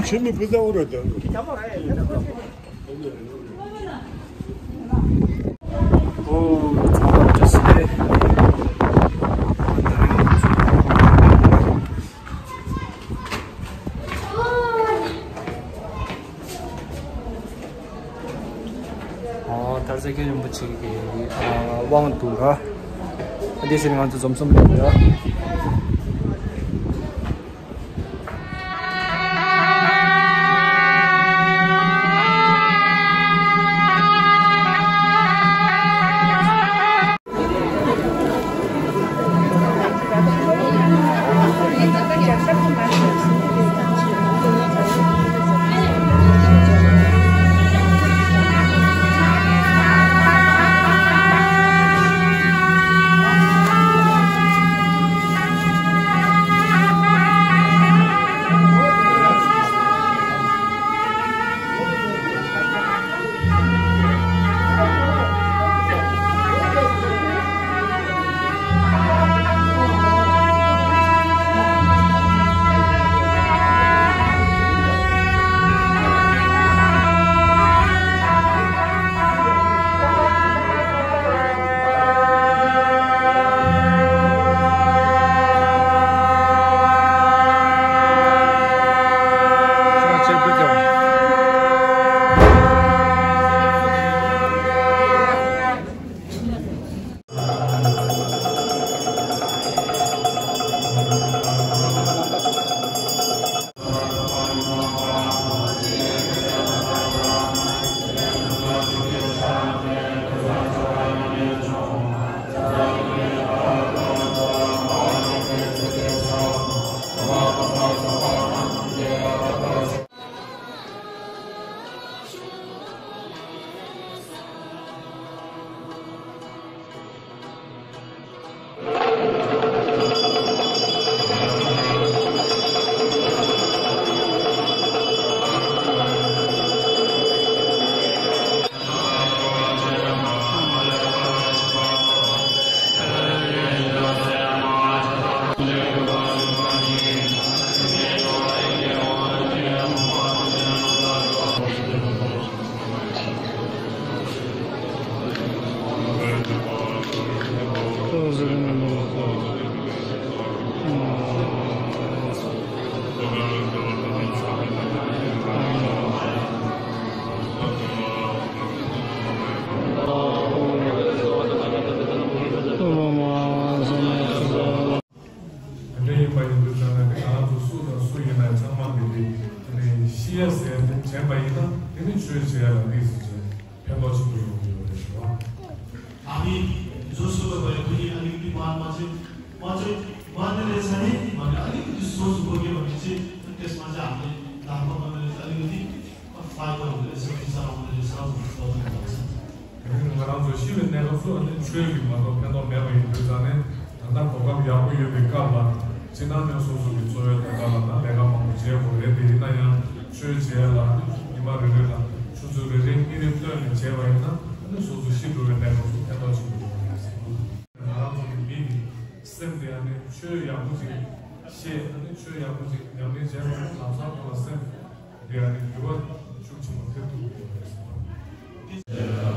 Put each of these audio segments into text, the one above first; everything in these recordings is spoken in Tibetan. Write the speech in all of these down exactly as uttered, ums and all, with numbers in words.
ཆུ་མིག་བུ་ཚ་འུ་ར་དང་། ཨོ། ཚང་མ་བཀྲ་ཤིས་བདེ་ལེགས། ཨོ། དར་རྩེ་མཁན་རིན་པོ་ཆེ་གི་ཨ་དབང་དུ་ར། དེ་བཞིན་ང་ཚོ་འཛོམས་སོང་ཡོད་ར། དེ་འདྲ་ཡིན་པ་ཡིན་དུས་ཙང་ནས་ང་རང་ཚོ་སུ་དང་སུ་ཡིན་ན་ཚང་མ་འདི་འདི་ཤི་ཡ་ཟེར་དེ་དྲན་པ་ཡིན་ན་དེ་ནི་ཆོས་བྱེད་ཡ་ལ་དམིགས་སུ་བྱས་ཕན་ཐོགས་ཆེན་པོ་ཡོང་གི་ཡོད་རེད་ཞུ་བ། ཨ་ནི་ཇོ་སུ་བ་བའི་ཁུ་ནི་ཨ་ནི་འདི་མ་མ་ཅེ་མ་ཅེ་མ་ནི་རེ་ས་ནི་མ་ནི་ཨ་ནི་འདི་སོ་སུ་བ་གི་མ་མི་ཅེ་ཏེས་མ་ཅེ་ཨ་ནི་ད་མ་མ་ནི་རེ་ས་ཨ་ནི་འདི་ཨ་ཕ་ཡོ་རེ་ས་ཏི་ས་ར་མ་ནི་རེ་ས་ར་མ་ཏོ་ཏོ་ཏོ་ས། དེ་རིང་ང་རང་ཚོ་ཤི་བའི་གནས་སྐབས་སུ་ཨ་ནི་ཆོས་ཀྱིས་མ་གཏོགས་ཕན་ཐོགས་མེད་པ་ཡིན་དུས་ཙང་ནས་ད་ལྟ་གོ་སྐབས་ཡག་པོ་ཡོད་པའི་སྐབས་ལ་སྤྱིར་བཏང་ནས་སོ་སོ་གི་འཚོ་བའི་དོན་དག་ལ་ད་ལས་ཀ་མང་པོ་བྱེད་དགོས་རེད། དེ་ཡིན་ན་ཡང་ཆོས་བྱེད་ཡ་ལ་ཨ་ནི་ཉི་མ་རེ་རེ་དང་ཆུ་ཚོད་རེ་རེ་གཉིས་རེ་བཏོན་ནས་བྱས་པ་ཡིན་ན་ཨ་ནི་སོ་སོ་ཤི་འགྲོ་བའི་གནས་སྐབས་སུ་ཕན་ཐོགས་ཆེན་པོ་ཡོང་གི་རེད། ང་རང་ཚོ་གི་མི་གི་སེམས་དེ་ཨ་ནི་ཆོས་ཡག་པོ་ཅིག་ཤེས། ཨ་ནི་ཆོས་ཡག་པོ་ཅིག་ཉམས་ལེན་བྱས་པ་ཡིན་ན་ལམ་སང་ཁོ་ལ་སེམས་དེ་ཨ་ནི་འགྱུར་བ་ཤུགས་ཆེན་པོ་ཐེབས་ཐུབ་ཀྱི་ཡོད་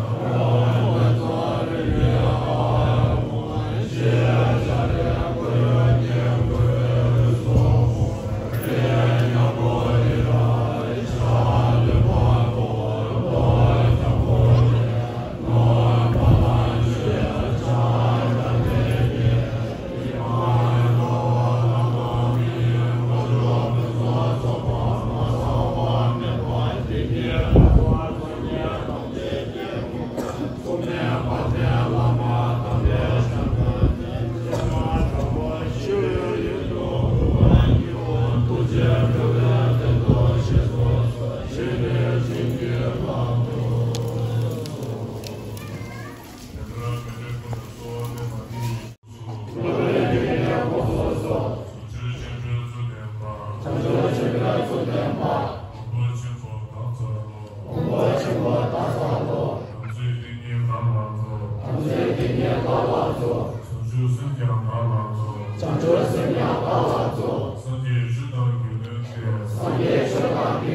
རེད།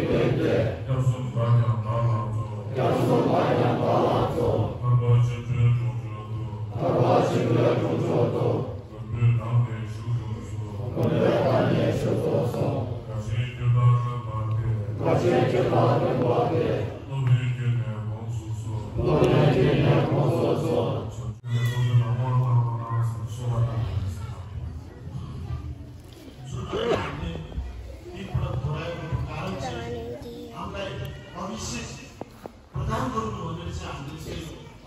སློབ་དཔོན་བརྒྱུད་ནས་དགོངས་སུ་གསོལ། སློབ་དཔོན་བརྒྱུད་ནས་དགོངས་སུ་གསོལ། ཆོས་ཀྱི་སློབ་དཔོན་ལ་དབང་བླང་རོགས་གནང་ཟེར་གསོལ་བ་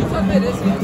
བཏབ་པ་རེད་ཟེར།